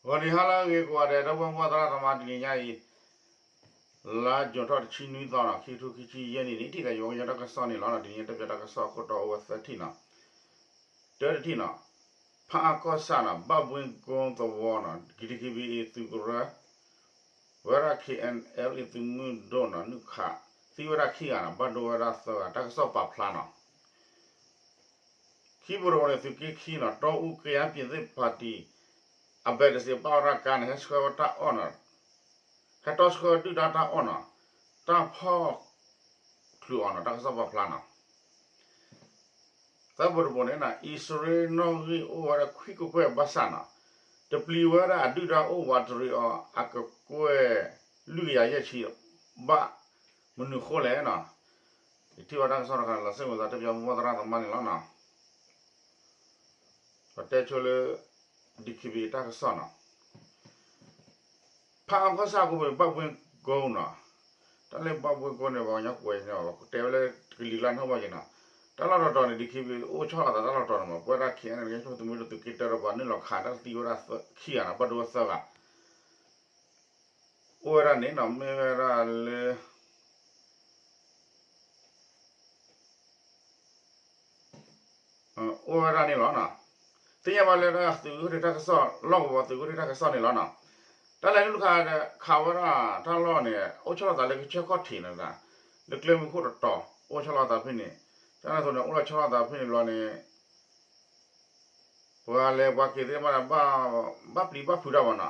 ဂီၤနံၤဟါလၢအဂ့ၤကိးဂၤဒဲး ဒီပုၢ်ဝဲၢ်သရၣ်သမါ တနံၤညါအံၤ လါယူၤထီၣ်တဆံနွံသီနီၤ ခံကထိခံဆံယဲၢ်နံၣ်န့ၣ် ထံၣ်သးယဝီကညီတၢ်ကစီၣ်န့ၣ်လီၤ. တနံၤညါတပျၢတၢ်ကစီၣ်ခိၣ်တီအိၣ်ဝဲသၢထံၣ်နီၤ. တၢတထံၣ်နီၤ, ဖးအါကီၢ်ဆၣ်နီၤ ဘၣ်ဘှ့ကိသဝီနီၤ ကံၤထံကံဘံအံၤသုးကရၢ ဝဲဒၣ် ခ့ၣ်အဲၣ်အဲၣ်လ်အံၤ သုးမုၢ်ဒိၣ်နီၤ နုာ်ခး သံဝဲဒၣ်ခံဂၤနီၤ ဘၣ်ဒိဝဲဒၣ်သၢဂၤ တၢ်ကစီၣ်ပာ်ဖျါနီၤ. ခံဘိတဘိန့ၣ် သုးက့ခံနီၤ တီအူကယၤ ပြည်သူ့ပါတီ အဘဲတစ့း ဘၣ်ဝဲဒၣ်ကါန့ၣ် ဟဲဆှၢဝဲတၢ်အီၣ်နီၤ ဟဲတီဆှၢဒုၣ်ဒါတၢ်အီၣ်နီၤ တၢ်ဖီၣ်ချုးအီၤနီၤ တၢ်ကစီၣ်ပာ်ဖျါနီၤ. သၢဘိတဘိန့ၣ်နီၤ အံၣ်စရ့လးနီၣ်ဂံၢ်အိၣ်ဝဲဒၣ်ခွံကကွဲၢ်ဘၣ်ဆၣ်နီၤ တပျံၤဝဲဒၣ်အဒုၣ်ဒါအိၣ်ဝးတရံးအီၤ အကကွဲၢ်လွံၢ်ကယၤယဲၢ်ဆံ ဘၣ်မနုၤဃိလဲၣ်နီၤ. ယထံၣ်ဝဲတၢ်ကစီၣ်တခါန့ၣ် လီၤစ့ၣ်မုာ်သး တဲပၠးမိၢ်သရၣ်သမါန့ၣ်လီၤနီၤ. ပတဲဆိလၢ DKBA တၢ်ကစီၣ်နီၤ. ဖးအါကီၢ်ဆၣ်ကိးဘ့ၣ် ဘၣ်ဘှ့ကိနီၤ. တၢ်လၢဘၣ်ဘှ့ကိန့ၣ် ပှၤကညီကွဲးန့ၣ် တဲဝဲလၢကလံၤကျါန့ၣ်ဘၣ်က့ၤနီၤ. တၢ်လီၢ်တတီၤန့ၣ် DKBA အိၣ်ဆီလီၤသးတၢ်လီၢ်တတီၤန့ၣ်မး ပဝဲဒၣ် ခ့ၣ်အဲၣ်အဲၣ်လ် ကညီသုးမုၢ်ဒိၣ်သုးက့တၢဒီးပှၤနုာ်လီၤခးတၢ်သံဝဲဒၣ်ခံဂၤနီၤ ဘၣ်ဒိဝဲသၢဂၤ အိၣ်ဝဲဒၣ်န့ၣ်နီၤ မ့ၢ်ဝဲဒၣ်လၢ အိၣ်ဝဲဒၣ်န့ၣ်လီၤ. သ့ၣ်ညါဘၣ်လၢတၢ်သုးဂ့ၢ်တၢ်ကစီၣ် လီၢ်ကဝီၤသုးဂ့ၢ်တၢ်ကစီၣ်န့ၣ်လီၤနီၤ. တၢ်လဲၤနုာ်ခး ခးဝဲဒၣ်တၢ်လီၢ်န့ၣ် အိၣ်ဆီလီၤသးလၢကစၢၢ်ခီၣ်ထံးန့ၣ် လၢကျဲမုၢ်ခိၣ်တတီၤ အိၣ်ဆီလီၤသးဖဲန့ၣ် တၢ်န့ၣ်အသိးန့ၣ် အိၣ်လီၤဆီလီၤသးဖဲန့ၣ်ဘျီန့ၣ် ပှၤလဲၤပှၤက့ၤသ့ၣ်တဖၣ်န့ၣ် ဘၣ်ပျံၤဘၣ်ဖုးတၢ်မးနီၤ.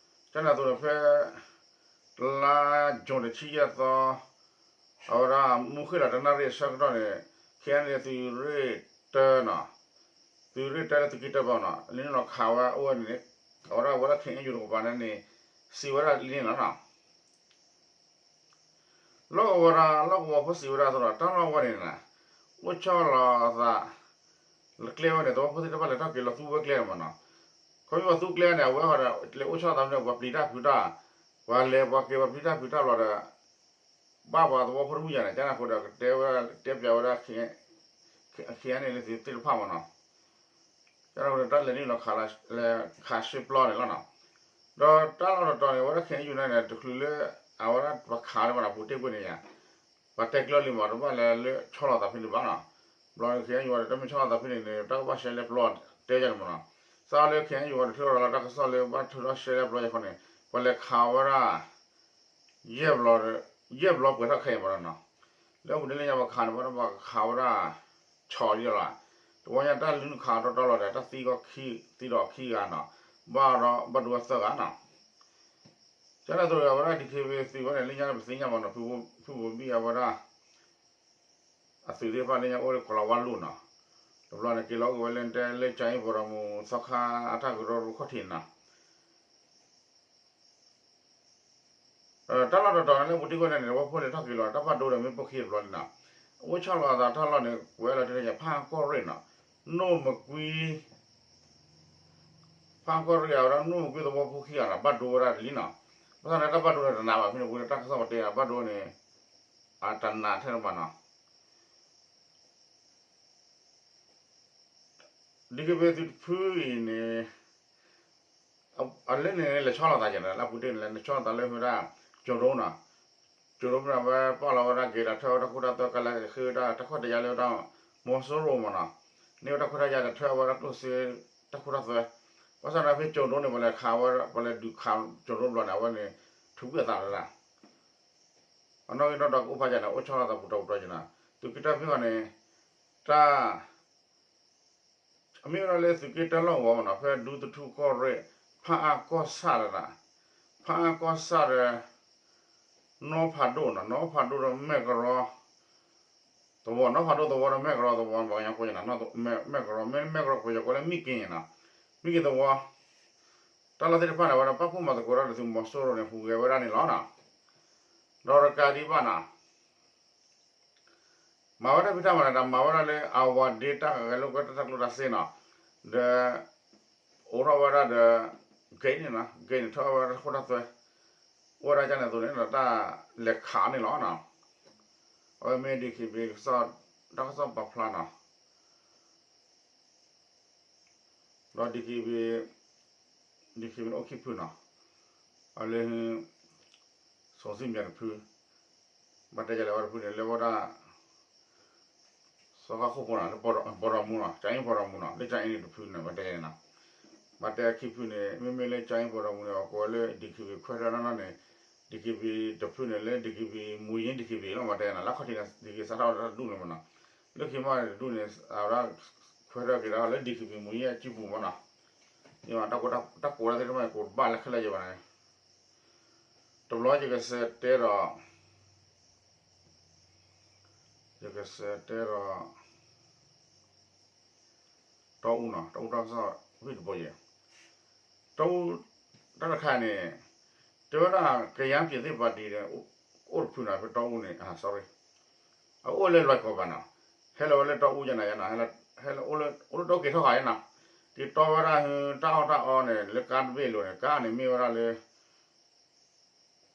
တၢ်န့ၣ်အသိးန့ၣ် ဖဲ လါယူၤတဆံယဲၢ်သီ အဝဲဒၣ်မုၢ်ဃ့ၢ်လီၤတနၣ်ရံၣ်အဆၢကတီၢ်န့ၣ် ခ့ၣ်အဲၣ်အဲၣ်လ် သုးရ့ၣ်တၢနီၤ သုးရ့ၣ်တၢလၢသုးက့တၢဘျီနီၤ လဲၤနုာ်လီၤခးဝဲအိၣ်ဝဲန့ၣ် အဝဲဒၣ်ဝဲဒၣ် ခ့ၣ်အဲၣ်ယူၣ်တကပၤန့ၣ် စံးဝဲဒၣ်လံန့ၣ်လီၤနီၤ. လီၢ်ကဝီၤဒီး လီၢ်ကဝီၤဖိစံးဝဲဒၣ်အသိးဒီး တၢ်လီၢ်ဝဲန့ၣ်နီၤ အိၣ်ဆီလီၤသး လၢကျဲဝဲန့ၣ် သဝီဖိသ့ၣ်တဖၣ်လဲၤထီၣ်က့ၤလီၤသူဝဲကျဲန့ၣ်မးနီၤ. ခီဖျိပှၤသူကျဲန့ၣ် အဝဲဃီဒီး လဲၤအိၣ်ဆီလီၤသးဖဲန့ၣ် ပှၤပျံၤတၢ်ဖုးတၢ် ပှၤလဲၤပှၤက့ၤပှၤပျံၤတၢ်ဖုးတၢ်ဘျီဒီး ဘၣ်ပှၤသဝီဖိတမုၢ်ယၤန့ၣ် ကန့ၣ်အဃိဒီး ကတဲဝဲ တဲပၠးဝဲဒၣ် ခ့ၣ်အဲၣ်အဲၣ်လ် သုးသ့ၣ်တဖၣ်မးနီၤ. ကန့ၣ်အဃိဒီး တၢ်လဲၤနုာ်လီၤခး လဲၤခးရှဲပျီန့ၣ်လီၤနီၤ. ဒီးတၢ်လီၢ်တတီၤန့ၣ် အဝဲဒၣ် ခ့ၣ်အဲၣ်ယူၣ်န့ၣ် တချုးလၢ အဝဲဒၣ်ပှၤခးလၢဘၣ်နီၤ ပူၤတ့ၢ်ကွံာ်န့ၣ်ယါ ပှၤတဲကျၢၤလံမး တဘၣ်လဲၤလၢဆီလီၤသးဖဲန့ၣ်ဘၣ်နီၤ. ဘျီန့ၣ် ခ့ၣ်အဲၣ်ယူၣ်ဝဲဒီး တမ့ၢ်ဆီလီၤသးဖဲန့ၣ်န့ၣ် တၢ်ကဘၣ်ရှဲလဲပျီတဲယါန့ၣ်မးနီၤ. စးလၢ ခ့ၣ်အဲၣ်ယူၣ်ဝဲဒီး ထုးထီၣ်လီၤတၢ်ကစီၣ်လၢဘၣ်ထုးထီၣ်ရှဲလဲပျီယါခီန့ၣ် ပှၤလဲၤခးဝဲဒၣ် ယဲၢ်ဘျီ ယဲၢ်ဘျီပှဲၤထီၣ်ခဲအံၤမးနီၤ. လၢအပူၤတ့ၢ်လၢညါပှၤခးန့ၣ် ဘၣ်ဒီးပှၤခးဝဲဒၣ် ဆီလံလီၤ. တဝီညါတၢ်လဲၤနုာ်ခးတီတီလီၤဒီး တၢ်သံကီၢ်ခံ သံဒီးခံဂၤနီၤ. ဘၣ်ဒီးဘၣ်ဒိဝဲသၢဂၤနီၤ. ကန့ၣ်အသိးဒီး အဝဲဒၣ် DKBA သုးဝဲန့ၣ် လၢညါပသ့ၣ်ညါမးနီၤ ဖုဘိဘံၣ်အဝဲဒၣ် အသုးသ့ၣ်တဖၣ်လၢညါအိၣ်လၢကီၤလၤဝါလိၤနီၤ. တဘျီန့ၣ် က့ၤလီၤအိၣ်ဝဲလၢတဲလၢကၠၤအ့ၣ်ပီၤဒီးမူးသီခါအတၢ်ကရၢကရိခီၣ်ထံးနီၤ. တၢ်လီၢ်တတီၤန့ၣ် လၢပူၤတ့ၢ်ကွံာ်န့ၣ် ဝဲဖိလၢထီၣ်က့ၤလီၤ တၢ်ဘၣ်ဒိဒီးမ့ၢ်ပိာ်ခံတဘျီန့ၣ်နီၤ. အိၣ်ဆီလီၤအသးတၢ်လီၢ်န့ၣ် ကွဲးလီၤတ့ၢ်လၢညါ ဖးကီၢ်ရ့ၣ်နီၤ. နိၣ်မကွံ ဖးကီၢ်ရ့ၣ် အဝဲဒၣ်နိၣ်မကွံသဝီဖိခံဂၤနီၤ ဘၣ်ဒိဝဲဒၣ်လံနီၤ. ဘၣ်ဆၣ်န့ၣ် တၢ်ဘၣ်ဒိန့ၣ်တနးဘၣ် ဖဲန့ၣ်ပူၤန့ၣ် တၢ်ကစီၣ်ပတဲဘၣ်ဒိန့ၣ် အတနးထဲတဘၣ်နီၤ. ဒ်ကဘ့သုးတဖုအံၤန့ၣ် အလၢန့ၣ် လဲၤဆီလီၤသးက့ၤနီၤ လၢအပူၤတ့ၢ်န့ၣ် လဲၤဆီလီၤသးလၢဝဲဒၣ် ကၠိၤဒိနီၤ. ကၠိၤဒိဖဲန့ၣ် အဝဲပာ်လီၤဝဲဒၣ်က့ၤဒီးထၢဝဲတၢ်ခိတၢ်သွဲ ကလဲၤဃ့ဝဲဒၣ်တၢ်ခွဲးတၢ်ယာ်လၢဝဲဒၣ် မီၤစိရိၤမးနီၤ. န့ၢ်ဝဲတၢ်ခွဲးတၢ်ယာ်ဒီးထၢဝဲဒၣ်ကျိၣ်စ့တၢ်ခိတၢ်သွဲ. ဘၣ်ဆၣ်န့ၣ်ဖဲကၠိၤဒိန့ၣ် ပှၤလဲၤခးဝဲ ပှၤလဲၤဒုးခးကၠိၤဒိဘျီန့ၣ် အဝဲန့ၣ် ထုးကွံာ်အသးလၢဒၣ် အနီၣ်ဂံၢ်နီၣ်ဒွးကအိၣ်ဖးယၢ်န့ၣ် အိၣ်ဆီလီၤသးပူၤတီၤပူၤတီၤက့ၤနီၤ. သုးက့တၢဖဲဃီန့ၣ် တၢ် အမ့ၢ်ဝဲဒၣ်လၢသုးက့တၢလီၢ်ကဝီၤမးနီၤ ဖဲဒူသထူကီၢ်ရ့ၣ် ဖးအါကီၢ်ဆၣ်ဒီး ဖးအါကီၢ်ဆၣ်ဒီး နီဖးဒိၣ်နီၤ နီဖးဒိၣ်ဒီးမဲၢ်ကရီသဝီ နီဖးဒိၣ်သဝီဒီးမဲၢ်ကရီသဝီ ပှၤကညီကိးယါနီၤ မဲၢ်ကရီ မ့ၢ်မဲၢ်ကရီ ပှၤကညီကိးလၢမံၣ်က့ၤနီၤ မံၣ်က့ၤသဝီ တၢ်လီၢ်သ့ၣ်တဖၣ်န့ၣ် အဝဲဒၣ်ပာ်ဖှိၣ်မၤသကိးတၢ်ဒီးသုးမီၤစိရိၤန့ၣ် ဟူးဂဲၤဝဲဒၣ်န့ၣ်လီၤနီၤ. ဒီးတကးဒံးဘၣ်နီၤ မၤဝဲတၢ်ဖံးတၢ်မၤန့ၣ် တၢ်မၤဝဲဒၣ်လၢအဝၤဒ့တၢ်ဂဲၤလိာ်ကွဲတၢ်ကျိၣ်တၢ်စ့နီၤ ဒီး အိးထီၣ်ဝဲဒၣ်ဒီး gate န့ၣ်နီၤ gate န့ၣ် ထီၣ်ဝဲဒၣ်တၢ်ခိတၢ်သွဲ အိၣ်ဝဲဒၣ်ကန့ၣ်အသိးန့ၣ်ဒီး တၢ်လဲၤခးန့ၣ်လီၤနီၤ. အဝဲမ့ၢ် DKBA တၢ်ကစီၣ်ပာ်ဖျါနီၤ ဒီး DKBA ဒံၣ်ခံဘ့ၣ်န့ၣ်အိၣ်ခံဖုနီၤ, အလၢ စီၤစံၣ်မၠးတဖု, ဘၣ်တဲယလဲၣ်ဝဲတဖုန့ၣ် လၢဝဲဒၣ် စီၤဃါခိၣ်ဖိနီၤ လၢ ပီၢ်ဒီးမူနီၤ, ကၠအ့ၣ်ပီၢ်ဒီးမူနီၤ, လၢကၠအ့ၣ်န့ၣ်တဖုန့ၣ် ဘၣ်တဲန့ၣ်နီၤ, ဘၣ်တဲခံဖုန့ၣ် မ့မ့ၢ်လၢကၠအ့ၣ်ပီၢ်ဒီးမူန့ၣ် အကိးဝဲလၢ ဒံၣ်ခံဘ့ၣ်ခွဲးထၢၣ်နီၢ်နီၢ်န့ၣ်, ဒံၣ်ခံဘ့ၣ်တဖုန့ၣ် လၢဒံၣ်ခံဘ့ၣ်မူယ့ၣ်ဒံၣ်ခံဘ့ၣ်လီၤ ဘၣ်တဲနီၤ, လၢခီၣ်ထံးန့ၣ် ဒံၣ်ခံဘ့ၣ်စးထီၣ်ဝဲဒၣ်တဒူၣ်န့ၣ်မနီၤ, လၢခံမ့ၢ်တဒူၣ်န့ၣ် အဝဲဒၣ် ခွဲးထၢၣ်က့ၤဒီးလၢဒံၣ်ခံဘ့ၣ်မူယ့ၣ်အစုပူၤမနီၤ, တၢ်ကိးဝဲဒၣ်သ့ၣ်တဖၣ်န့ၣ် ကိးတဘၣ်လၢခဲလၢာ်ယဲဘၣ်န့ၣ်, တဘျီယကစံးတဲဒီး ယကစံးတဲဒီး တီအူနီၤ, တီအူတၢ်ကစီၣ် ဝံၣ်တဘိယဲ, တီအူ တၢ်တခါန့ၣ် တဲဝဲဒၣ် ကယၤပျံၤသ့ၣ်ပၣ်တံၣ်န့ၣ် အိၣ်တဖုနီၤ ဖဲတီအူန့ၣ် sorry, အအိၣ်လၢလွဲၢ်ကီၢ်ဘၣ်နီၤ, ဟဲလီၤဝဲလၢတီအူယဲနီၤ, ဟဲလီၤ အိၣ်လၢတီက့ၤထီၣ်ဃာ်ယဲနီၤ, က့ၤတီဝဲဒၣ်ဟ တၢ်အီၣ်တၢ်အီန့ၣ် လၢကါတဘ့ၣ်အလိၤန့ၣ် ကါန့ၣ်မ့ၢ်ဝဲဒၣ်လၢ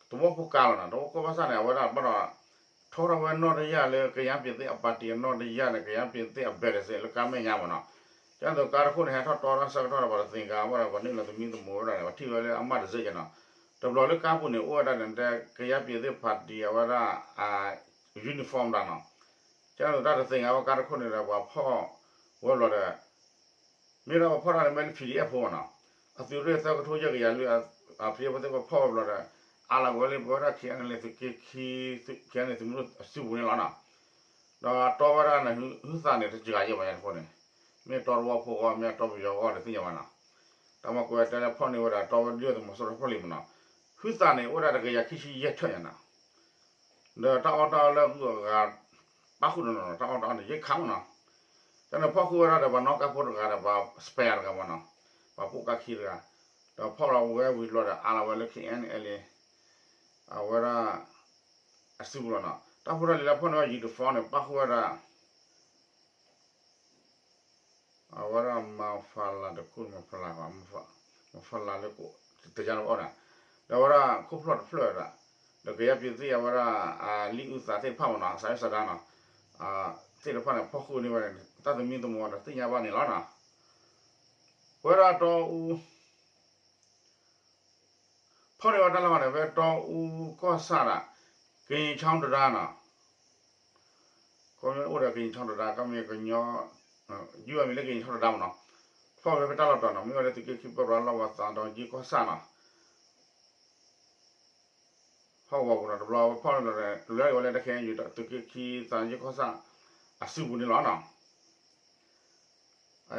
သဝီဖိကါလီၤနီၤ, သဝီဖိကါဘၣ်ဆၣ်န့ၣ် အဝဲဒၣ်ဘၣ်ဒီး ထီထီၣ်ဝဲနီၣ်တယၢ်လၢ ကယၤပျံၤသ့ၣ်အပၣ်တံၣ်အနီၣ်တယၢ်န့ၣ် ကယၤပျံၤသ့ၣ်အဘဲၣ်တစ့းလၢကါမဲာ်ညါမနီၤ, ကဲသိးကါတခိၣ်န့ၣ် ဟဲထီၣ်တီတၢ်ဆၢကတီၢ်ဒီး ပှၤတသ့ၣ်ညါဘၣ်ဒီး ပှၤနုာ်လီၤသမံသမိးဝဲဒၣ်န့ၣ် ပှၤထံၣ်ဝဲလၢအမၢ်တစ့းယဲနီၤ, တဘျီလၢကါပူၤန့ၣ် အိၣ်ဝဲဒၣ်န့ၣ် တဲ ကယၤပျံၤသ့ၣ်ပၣ်တံၣ်အဝဲဒၣ် uniform တၢ်နီၤ, ကဲသိးတၢ်တသ့ၣ်ညါဝဲကါတခိၣ်န့ၣ်ဒီး ပှၤဖီၣ်ဝဲဘျီဒီး မ့ၢ်ဒၣ်ပှၤဖီၣ်တၢ်န့ၣ် မ့ၢ်လၢ PDF ဖိမနီၤ, အသုးရ့ၣ်သၢကထိယဲၢ်ကယၤလွံၢ် အ PDF ဖိသ့ၣ်တဖၣ်ဖီၣ်ဝဲဘျီဒီး အါလီၤဝဲလၢပဝဲဒၣ် KNLA သုးက့ခံ KNLA သုးမုၢ်ဒိၣ်အစုပူၤန့ၣ်လီၤနီၤ, ဒီးတီဝဲဒၣ်န့ၣ် ဟုသးန့ၣ် တစှၤယဲၢ်ဘၣ်ယဲတခိၣ်န့ၣ်, မ့ၢ်တီတဝီဖိဂီၢ် မ့ၢ်တီပယီၤဂီၢ်ဒီးသ့ၣ်ညါဘၣ်နီၤ, တၢ်မၤကွၢ်တဲလၢဖီၣ်န့ၢ်ဝဲဒၣ်တီဝဲဒၣ်သုးမီၤစိရိၤဖီၣ်လံမနီၤ, ဟုသးန့ၣ် အိၣ်ဝဲဒၣ်တကယၤခံဆံယဲၢ်ထၢၣ်ညါနီၤ ဒီးတၢ်အီၣ်တၢ်အီလၢအဂၤ ပၣ်ဃုာ်နီၤနီၤ တၢ်အီၣ်တၢ်အီန့ၣ် ယဲၢ်ခါမနီၤ, တၢ်န့ၣ်ဖီၣ်ဃုာ်ဝဲဒၣ်ဒီးပှၤနီၣ်ကါဖိတဂၤဒီးပှၤ spare တဂၤမနီၤ, ပှၤပိာ်ကါခံတဂၤ, ဒီးဖီၣ်လီၤဝဲဝံၤဘျီဒီး အါလီၤဝဲလၢ KNLA အဝဲဒၣ် အစုပူၤလီၤနီၤ, တၢ်ဖိတၢ်လံၤလၢဖီၣ်န့ၢ်ဝဲ uniform န့ၣ် ပၣ်ဃုာ်ဝဲဒၣ် အဝဲဒၣ် မၤဖးလၤတခိၣ် မၤဖးလၤ မၤဖးလၤလၢ တယါလၢအီၣ်ဒၣ်, ဒီးအဝဲဒၣ်ခိၣ်ဖျီၣ်တဖျၢၣ်ဒၣ်, ဒီးကယၤပျံၤသ့ၣ်အဝဲဒၣ် အလံာ်အုၣ်သးသ့ၣ်တဖၣ်မနီၤ အစးအုၣ်စးဒါနီၤ, သ့ၣ်တဖၣ်န့ၣ် ဖီၣ်ဃုာ်န့ၢ်ဝဲန့ၣ် တၢ်သမံသမိးဒီးသ့ၣ်ညါဘၣ်န့ၣ်လီၤနီၤ, ပဝဲဒၣ်တီအူ ဖီၣ်န့ၢ်ဝဲတၢ်လီၢ်န့ၣ် ဖဲတီအူကီၢ်ဆၣ်ဒၣ် ကရင်ချောင်းတံတားနီၤ, ကီၢ်မ့ၢ်အိၣ်ဒီး ကရင်ချောင်းတံတား ကီၢ်မ့ၢ်ကညီ ယုၢ်အမံၤလၢ ကရင်ချောင်းတံတား မနီၤ, ဖီၣ်ဝဲဖဲတၢ်လီၢ်တီၤနီၤ မ့ၢ်ဝဲလၢသုးက့ခံ ပၢပြး လီၢ်ဝီ သးဒီကၠံကီၢ်ဆၣ်နီၤ ဖီၣ်ဝဲပူၤနီၤ တဘျီဖီၣ်န့ၢ်လီၤဒီး လၢအဝဲလၢတၢ်ခဲအံၤ သုးက့ခံ သးဒီကၠံကီၢ်ဆၣ် အစုပူၤန့ၣ်လီၤနီၤ,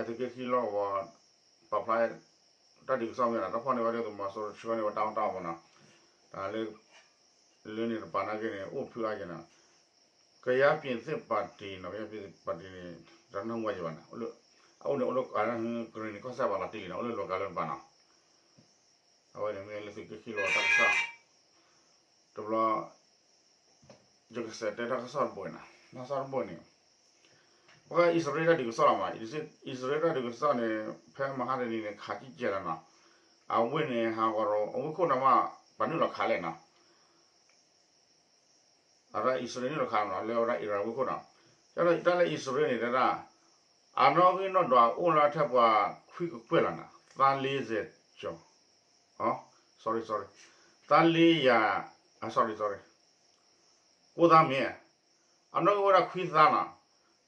သုးက့ခံလီၢ်ကဝီၤ ပာ်ဖျါ တၢ်ဒုးကစီၣ်မ့ၢ်နီၤ တၢ်ဖီၣ်န့ၢ်ဝဲဒၣ်သုးမီၤစိရိၤဆှၢန့ၢ်ဝဲတၢ်အီၣ်တၢ်အီမနီၤ, တၢ်လၢ လၢန့ၣ်တပၤနာ်က့န့ၣ် အိၣ်ဖုအါက့နီၤ, ကယၤပျံၤသ့ၣ်ပၣ်တံၣ်နီၤ ကယၤပျံၤသ့ၣ်ပၣ်တံၣ်န့ၣ် တၢ်နၢ်ဟူဝဲယဲဘၣ်န့ၣ် အအိၣ်န့ၣ်အိၣ်လၢ ကရ့ၣ်နံၤကီၢ်စဲၣ်ပှၤလီၤတံၢ်လံနီၤ အိၣ်လၢလီၤကၤလၢတပၤနီၤ, အဝဲန့ၣ်မ့ၢ်လၢသုးက့ခံလီၤတၢ်ကစီၣ် တဘျီ ယကစံးတဲတၢ်ကစီၣ်တဘိနီၤ တၢ်ကစီၣ်တဘိန့ၣ် ပှၤအံၣ်စရ့လးတၢ်ဒုးကစီၣ်လီၤမး အံၣ်စရ့လးတၢ်ဒုးကစီၣ်န့ၣ် ဖဲမဟါတနံၤန့ၣ် ခးကံၣ်ကဲလီၤနီၤ, အဝ့ၢ်န့ၣ် ဟးဂီၤဒီး အဝ့ၢ်ခိၣ်န့ၣ်မး ပှၤနုာ်လီၤခးလဲၣ်နီၤ အဝဲဒၣ်အံၣ်စရ့လးနုာ်လီၤခးနီၤ လၢအဝဲဒၣ်အံရၣ်ဝ့ၢ်ခိၣ်နီၤ, ကဲဒီးတၢ်လၢအံၣ်စရ့လးန့ၣ် တဲဒၣ် အနီၣ်ဂံၢ်နီၣ်ဒွးအိၣ်လၢထဲပှၤခွံကကွဲၢ်လီၤနီၤ သန်းလေးဆယ်ကျော် sorry sorry သန်းလေးရာ sorry sorry ကိုးသန်းမ့ၢ် အနီၣ်ဂံၢ်အိၣ်ဝဲဒၣ်ခွံသန်းနီၤ,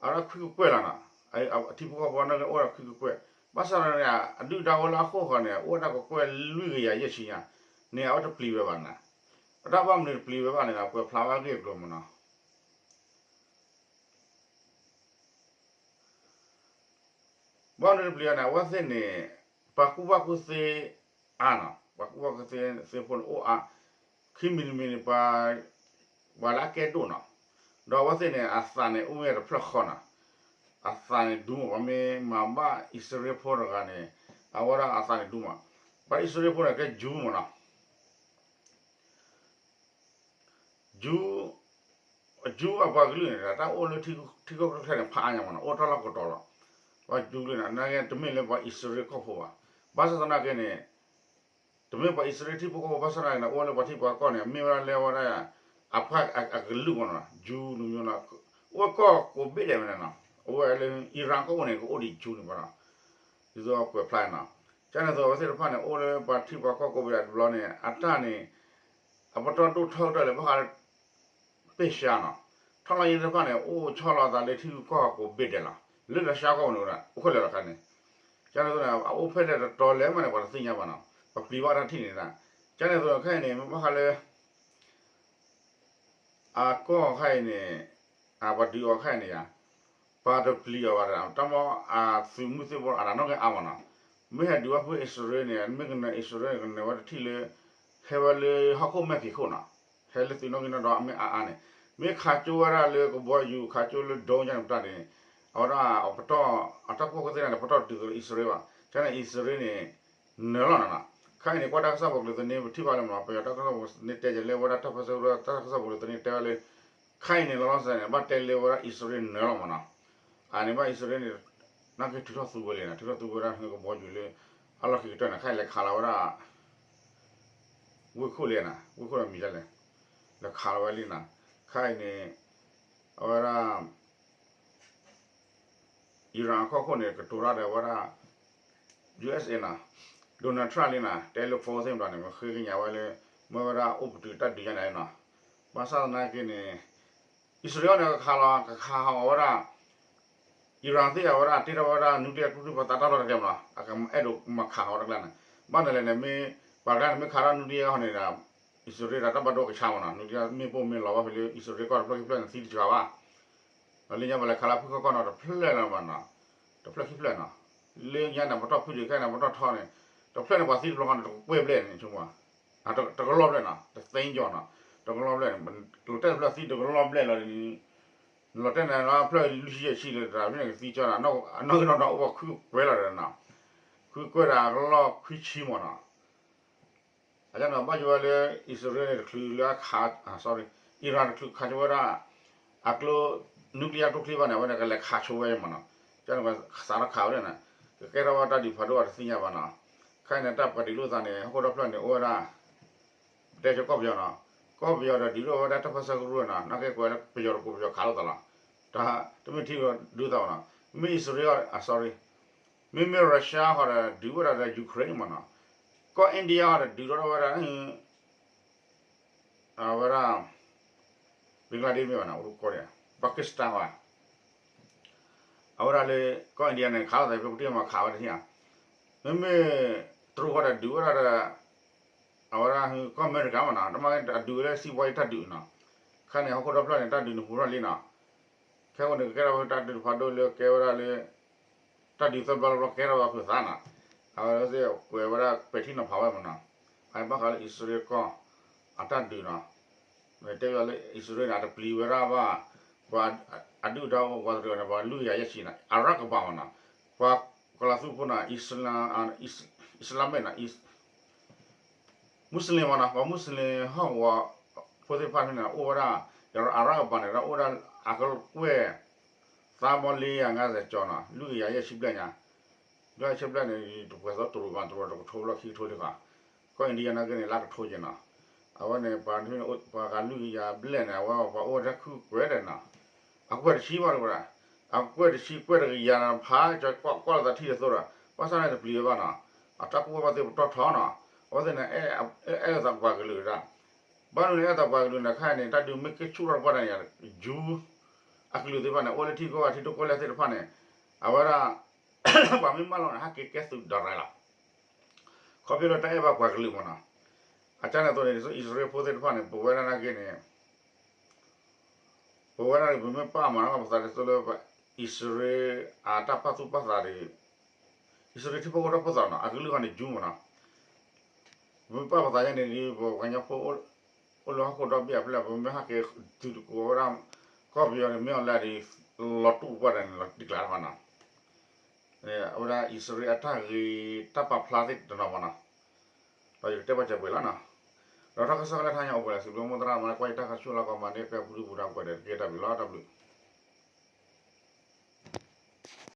အဝဲဒၣ်ခွံကကွဲၢ်လီၤနီၤ, အထံဖိကီၢ်ဖိအနီၣ်ဂံၢ်အိၣ်ဝဲဒၣ်ခွံကကွဲၢ်, ဘၣ်ဆၣ်ဒီးန့ၣ် အဒုၣ်ဒါအိၣ်လၢအဃိဃီန့ၣ် အိၣ်ဝဲဒၣ်ကကွဲၢ်လွံၢ်ကယၤယဲၢ်ဆံညါ, န့ၣ် အဝဲတပျံၤဝဲဘၣ်န့ၣ်, အတၢ်ဘၣ်မနုၤတပျံၤဝဲဘၣ်န့ၣ် ကွဲးဖျါဝဲအဂ့ၢ်အကျိၤမနီၤ ဘၣ်မနုၤတပျံၤအီၤန့ၣ် အဝဲသ့ၣ်န့ၣ် ပှၤကူၣ်ဘၣ်ကူၣ်သ့အါနီၤ, ပှၤကူၣ်ဘၣ်ကူၣ်သ့သ့ၣ်ဖိန့ၣ်အိၣ်အါ, ခံမံၤတမံၤန့ၣ် ပှၤ ပှၤလၢအကဲဒိၣ်နီၤ, ဒီးအဝဲသ့ၣ်န့ၣ် အသးန့ၣ်အိၣ်ဝဲတဖျၢၣ်ဃီနီၤ, အသးန့ၣ်ဒူမး, ပှၤမ့ၢ်မၤဘၣ်အံၣ်စရ့လးဖိတဂၤန့ၣ် အဝဲဒၣ်အသးန့ၣ်ဒူမး, ပှၤအံၣ်စရ့လးဖိန့ၣ် ကဲ Jew မနီၤ Jew, Jew အပှၤကလုာ်န့ၣ် တၢ်အိၣ်လၢထံကီၢ်ချၢန့ၣ် ဖးအါညါမနီၤ, အိၣ်တၢ်လီၢ်ကတီၤလီၤ, ပှၤ Jew ကလုာ်န့ၣ် နာ်က့တမ့ၢ်လၢပှၤအံၣ်စရ့လးကီၢ်ဖိဘၣ်, ဘၣ်ဆၣ်သနာ်က့န့ၣ် တမ့ၢ်ပှၤအံၣ်စရ့လးထံဖိကီၢ်ဖိဘၣ်ဆၣ်သနာ်က့န့ၣ် အိၣ်လၢပှၤထံပှၤကီၢ်န့ၣ် မ့ၢ်ဝဲဒၣ်လၢဝဲဒၣ် အဖှၣ်အကလုာ်မနီၤ, Jew လူမျိုးနီၤ, အိၣ်ဝဲကီၢ်ကိးဘ့ၣ်ဒဲးဝဲန့ၣ်နီၤ, အိၣ်ဝဲလၢ Iran ကီၢ်အိၣ်န့ၣ် ကအိၣ်ဒံး Jew န့ၣ်မနီၤ, ဒ်သိးကွဲးဖျါနီၤ ကန့ၣ်သိးအဝဲသ့ၣ်တဖၣ်န့ၣ် အိၣ်လၢပှၤထံပှၤကီၢ်ကိးဘ့ၣ်ဒဲးတဘျီန့ၣ် အတၢ်န့ၣ် အပတီၢ်ဒိၣ်ထီၣ်ကတၢၢ်လၢဘၣ်ဃးလၢ ပ့ၢ်ရှါနီၤ, ထီၣ်လီၤယဲၢ်သ့ၣ်တဖၣ်န့ၣ် အိၣ်ဆီလီၤအသးလၢထံဂုၤကီၢ်ဂၤကိးဘ့ၣ်ဒဲးလီၤ. လၢရၢၡါကီၢ်ပူၤန့ၣ် အိၣ်ခဲလၢာ်လီၤခါန့ၣ်, ကန့ၣ်သိးန့ၣ် အအိၣ်ဖဲလဲၣ်တတီၤလဲၣ်မးန့ၣ် ပှၤတသ့ၣ်ညါဘၣ်နီၤ, ပပျံၤဘၣ်တၢ်ထံၣ်န့ၣ်ဒၣ်, ကန့ၣ်သိးန့ၣ် ခဲအံၤန့ၣ် မ့ၢ်ဘၣ်ဃးလၢ အကီၢ်ခါအံၤန့ၣ် ပှၤဒုးအီၤခါအံၤန့ၣ်ယါ, ပှၤတပျံၤအီၤဘၣ်ဒီး တၢ်မ့ၢ်အသုးမုၢ်သံၣ်ဘိအတၢ်နီၣ်ဂံၢ်အါမးနီၤ, မ့ၢ်ဟဲဒုးဘၣ်ဖုအံၣ်စရ့လးန့ၣ် မ့ၢ်ကနၢၤအံၣ်စရ့လးန့ၣ် ကနၢၤဝဲတထံၣ်လၢ ဟဲဝဲလၢဟီၣ်ခိၣ်မဲာ်ဖံးခိၣ်နီၤ, ဟဲလၢသုးနီၣ်ဂံၢ်နီၣ်ဒွးအမ့ၢ်အါအါန့ၣ်, မ့ၢ်ခးကၠိဝဲဒၣ်လၢကဘီယူၤ ခးကၠိလၢဒိကန့ၣ်ပတၢ်န့ၣ်, အဝဲဒၣ်အပတီၢ် အတၢ်ကူၣ်ဘၣ်ကူၣ်သ့န့ၣ် ပတီၢ်တုၤသိးအံၣ်စရ့လးဘၣ်, ကန့ၣ်အံၣ်စရ့လးန့ၣ် နၢၤလီၤနီၤနီၤ, ခဲအံၤန့ၣ် ကွၢ်တၢ်ကစီၣ်ပူၤကလုာ်သန့ ပထံၣ်ဘၣ်လၢမးနီၤ, ပယီၤတၢ်ကစီၣ်ပူၤသန့တဲယဲလၢဝဲဒၣ်တၢ်ပၢဆှၢကရူၢ် တၢ်ကစီၣ်ပူၤကလုာ်သန့တဲဝဲလၢ ခဲအံၤန့ၣ် လီၤလီၤဆဲးန့ၣ် ဘၣ်တဲလၢဝဲဒၣ်အံၣ်စရ့လးနၢၤလီၤမးနီၤ, အန့ၣ်ဘၣ်အံၣ်စရ့လးန့ၣ် နာ်က့ထုးထီၣ်သူဝဲလံနီၤ, ထုးထီၣ်သူဝဲဒၣ်ကဘီယူၤလၢ အလီၢ်ခံကတၢၢ်န့ၣ် ခဲအံၤလဲၤခးလီၤဝဲဒၣ် ဝ့ၢ်ခိၣ်လံနီၤ, ဝ့ၢ်ခိၣ်ဒီးမံၤဒ်လဲၣ်, လဲၤခးလီၤဝဲလံနီၤ, ခဲအံၤန့ၣ် အဝဲဒၣ် Iran အကီၢ်ခိၣ်န့ၣ် ကတိၤတၢ်ဒီးဝဲဒၣ် ယူၣ်အ့ၣ်အ့ၣ်နီၤ, Donald Trump လံနီၤ, တဲလၢ phone သ့ၣ်တဖၣ်န့ၣ် မ့ၢ်ဃ့ကညးဝဲလၢ မ့ၢ်ဝဲဒၣ်အိၣ်ပတုာ်တၢ်ဒုးညါန့ၣ်နီၤ, ဘၣ်ဆၣ်သနာ်က့န့ၣ် အံၣ်စရ့လးန့ၣ် ကခးလီၤ ကခးဟီၣ်ဝဲဒၣ် Iran သ့ၣ်အဝဲဒၣ်တ့ထီၣ်ဝဲဒၣ် nuclear ကျိချံပသးတၢ်လီၢ်တကဲမးနီၤ, အကအဲၣ်ဒိးမၤခးဟီၣ်ဝဲတကျါန့ၣ်, ဘၣ်န့ၣ်လဲၣ်န့ၣ် မ့ၢ်ပှၤတကျါန့ၣ် မ့ၢ်ခးထီၣ် nuclear ဟီၣ်န့ၣ်ဒီး အံၣ်စရ့လးတၢ်ဘၣ်ဒိကဆါမးနီၤ, nuclear မ့ၣ်ပိၢ်မ့ၢ်လီၤဘၣ်ဖဲလၢ အံၣ်စရ့လးကီၢ်တဖျၢၣ်ခံဖျၢၣ်န့ၣ် သံတစှၤဘၣ် ဒီးလၢညါပှၤလဲၤခးလၢဖုခီၣ်ကီၢ်နီၤ တဖျၢၣ်လၢၤဘၣ်နီၤ, တဖျၢၣ်ခံဖျၢၣ်နီၤ, လၢညါန့ၣ် ပတီၢ်ဖုၣ်ဒုးခဲန့ၣ် ပတီၢ်ထီန့ၣ် တဖျၢၣ်န့ၣ် ပှၤသံတဖျၢၣ်ဃီန့ၣ် တကကွဲၢ်ဘျဲၣ်န့ၣ် ဆိကမိၣ်, တကလီၢ်ဘျဲၣ်နီၤ, တသ့ကၠီနီၤ, တကလီၢ်ဘျဲၣ်န့ၣ်, လီၤတဲာ်တဖျၢၣ်သံတကလီၢ်ဘျဲၣ်လီၤ, လီၤတဲာ်န့ၣ် ဖျၢၣ်လွံၢ်ဆံယဲၢ်ဆံလၢတဖျၢၣ်န့ၣ် ကသံကၠီနီၤ, အနီၢ်ကနီၤဒီးအိၣ်ပှၤခွံကွဲၢ်လီၤဒီးနီၤ, ခွံကွဲၢ်ဒီးအကလီၢ်ခွံဆံမးနီၤ အန့ၣ်ဘၣ်ယိၣ်ဝဲလၢ အံၣ်စရ့လးန့ၣ် တချုးလၢအခး sorry, Iran တချုးခးဆိဝဲဒၣ် အကျိ nuclear ကျိချံဘၣ်န့ၣ် အဝဲန့ၣ်ကလဲၤခးဆိဝဲမးနီၤ, ကန့ၣ်ပှၤစးထီၣ်ခးဝဲဒၣ်န့ၣ်, ကကဲထီၣ်ဝဲတၢ်ဒုးဖးဒိၣ်အတသ့ၣ်ညါဘၣ်နီၤ, ခဲအံၤန့ၣ် တၢ်ပှၤဒုးလိာ်သးန့ၣ် ဟီၣ်ခိၣ်ဒီဖျၢၣ်န့ၣ် အိၣ်ဝဲဒၣ် ပတဲဆိကီၢ်ပယီၤနီၤ, ကီၢ်ပယီၤဒီးဒုးလိာ်ဝဲဒၣ်တၢ်ပၢဆှၢကရူၢ်နီၤ, နာ်က့ကွဲးလၢပယီၤတကိးပယီၤခးလိာ်သးလီၤ, တၢ်တမ့ၢ်ထံၣ်ဒုးသးဘၣ်နီၤ, မ့ၢ်အံၣ်စရ့လး sorry, မ့မ့ၢ် Russia ဟီဒီးဒုးဝဲဒၣ်ဒီး Ukraine မးနီၤ, ကီၢ် India ဟီဒီးဒုးထီၣ်ဝဲဒၣ် အဝဲဒၣ် Bangladesh မ့ၢ်ဘၣ်နီၤ, အိၣ်တကီၢ်ဒီး Pakistan ဘၣ်, အဝဲဒၣ်လၢ ကီၢ် India န့ၣ် ခးလိာ်သးဖဲပတံၢ်မၤခးဝဲတထံၣ်ဧါ, မ့မ့ၢ် တရူးဟီဒီးဒုးဝဲဒၣ်ဒီး အဝဲဒၣ်ကီၢ်အမဲရကၤမးနီၤ, တမ့ၢ်အဒုးဝဲလၢစံးဘှီအံၤတၢ်ဒုးနီၤ, ခဲန့ၣ် ဟီၣ်ခိၣ်ဒီဖျၢၣ်န့ၣ် တၢ်ဒုးန့ၣ်ဟူထီၣ်လံနီၤ, ခဲအံၤန့ၣ် ကကဲထီၣ်ဝဲတၢ်ဒုးတဖးဒိၣ်လၢကဲဝဲဒၣ်လၢ တၢ်ဒုးသၢဘျီတဘျီကဲထီၣ်ဝဲဖုးသးနီၤ, အဝဲသ့ၣ်ကွဲးဝဲဒၣ်ပဲာ်ထံနီၤဖးဝဲမးနီၤ, အဘၣ်ဃးလၢအံၣ်စရ့လးကီၢ် အတၢ်ဒုးနီၤ, တဲဝဲလၢအံၣ်စရ့လးန့ၣ် အတပျံၤဝဲဒၣ်ဘၣ် ပှၤအဒုၣ်အဒါဝဲၤသ့ၣ်တဖၣ်န့ၣ် ပှၤလွံၢ်ကယၤယဲၢ်ဆံနီၤ, အရၣ်ကဘၣ်မးနီၤ, ပှၤကီၤလၤသူဖိနီၤ, Islam မ့ၢ်နီၤ, Muslim မးနီၤ, ပှၤ Muslim ဟီၣ်ကဝီၤဖိသ့ၣ်တဖၣ်န့ၣ် အိၣ်ဝဲဒၣ် အရၣ်ကဘၣ်န့ၣ် အိၣ်ဝဲဒၣ်အကကွဲၢ် သးဘီလ့ယၤငါးစဲးကၠီနီၤ, လွံၢ်ကယၤယဲၢ်ဆံဘျဲၣ်ညါ, လွံၢ်ကယၤယဲၢ်ဆံဘျဲၣ်န့ၣ် တပှဲၤသီတရူးဘၣ် တရူးတကထိလီၤခံကထိလံဘၣ်, ကီၢ် India နာ်က့န့ၣ် လၢကထိက့ၤနီၤ, အဝဲန့ၣ် ပှၤ ပှၤဂၤလွံၢ်ကယၤဘျဲၣ်န့ၣ် အဝဲပှၤအိၣ်ဝဲဒၣ်ခုကွဲၢ်ဒီးနီၤ, အကွဲၢ်တဆံဘၣ်တဝဲဒၣ်, အကွဲၢ်တဆံကွဲၢ်တကယၤနီၤ ဖးကၠီကွၢ်လိာ်သးထံၣ်တသိးဒီး ဘၣ်ဆၣ်န့ၣ်တပျံၤဝဲဘၣ်နီၤ, အတၢ်ကူၣ်ဘၣ်ကူၣ်သ့ပတီၢ်ထီနီၤ, အဝဲသ့ၣ်န့ၣ် အဲၣ်လိာ်သးပှၤကလုာ်ဒၣ် ဘၣ်မနုၤန့ၣ် အဲၣ်လိာ်သးပှၤကလုာ်န့ၣ် ခဲအံၤန့ၣ် တၢ်ဒုးမ့ၢ်က့ၤဆူၣ်ထီၣ်တပှၢ်တၢ်န့ၣ် ယွၤ အကလုာ်သ့ၣ်တဖၣ်န့ၣ် အိၣ်လၢထံကိၢ်ဂၤထံဒိၣ်ကိၢ်လဲၢ်သ့ၣ်တဖၣ်န့ၣ် အဝဲဒၣ် ပှၤမ့ၢ်မၢလီၤန့ၣ် ဟဲက့ၤကဲသုးဒီးရဲလီၤ. ခီဖျိလၢတၢ်အဲၣ်ဘၣ်ပှၤကလုာ်မးနီၤ. အကၢ်န့ၣ်အသိးန့ၣ် ဒ်သိးအံၣ်စရ့လးဖိသ့ၣ်တဖၣ်န့ၣ် ပဝဲဒၣ်နာ်က့န့ၣ် ပဝဲဒၣ်န့ၣ် ပမ့ၢ်ပာ်မးနီၤ ပသးဒ်သိးလၢ အံၣ်စရ့လးအတၢ်ပာ်သူၣ်ပာ်သးဒီး အံၣ်စရ့လးထံဖိကီၢ်ဖိတၢ်အိၣ်ဖှိၣ်သးနီၤ အကလုၢ်ဂၤန့ၣ် ယွၤမးနီၤ. ပမ့ၢ်ပာ်ပသးညါန့ၣ်ဒီး ပှၤကညီဖိ အိၣ်လၢဟီၣ်ခိၣ်ဒီဘ့ၣ်အဖျၢၣ် ပမ့ၢ်ဟဲက့ၤသုးတကိးဝဲဒၣ် ကီၢ်ပယီၤန့ၣ် မ့ၢ်အီၤလၢဒ် လီၤတူၢ်ပှၢ်တၢ်န့ၣ် လီၤတံၢ်ကျါတဖၣ်နီၤ. အဝဲဒၣ်အံၣ်စရ့လးအတၢ်ဂ့ၤ တၢ်ပာ်ဖျါသ့ၣ်တနီၤမးနီၤ. ဒီးယကတဲပှၤစၢၤပှဲၤလီၤနီၤ. ဒီးထီၣ်ကစီၣ်လၢထါညါအိၣ်ပှဲၤလၢ စံးဘျုးမိၢ်သရၣ်မၤလၢကွၢ်ယတၢ်ကစီၣ်လၢကီၢ်မၤန့ၢ်ကဲပူၤဒုပူၤဒါပှဲၤဒီးတက့ၢ် တၢ်ဘျုးလီၤ တၢ်ဘျုး.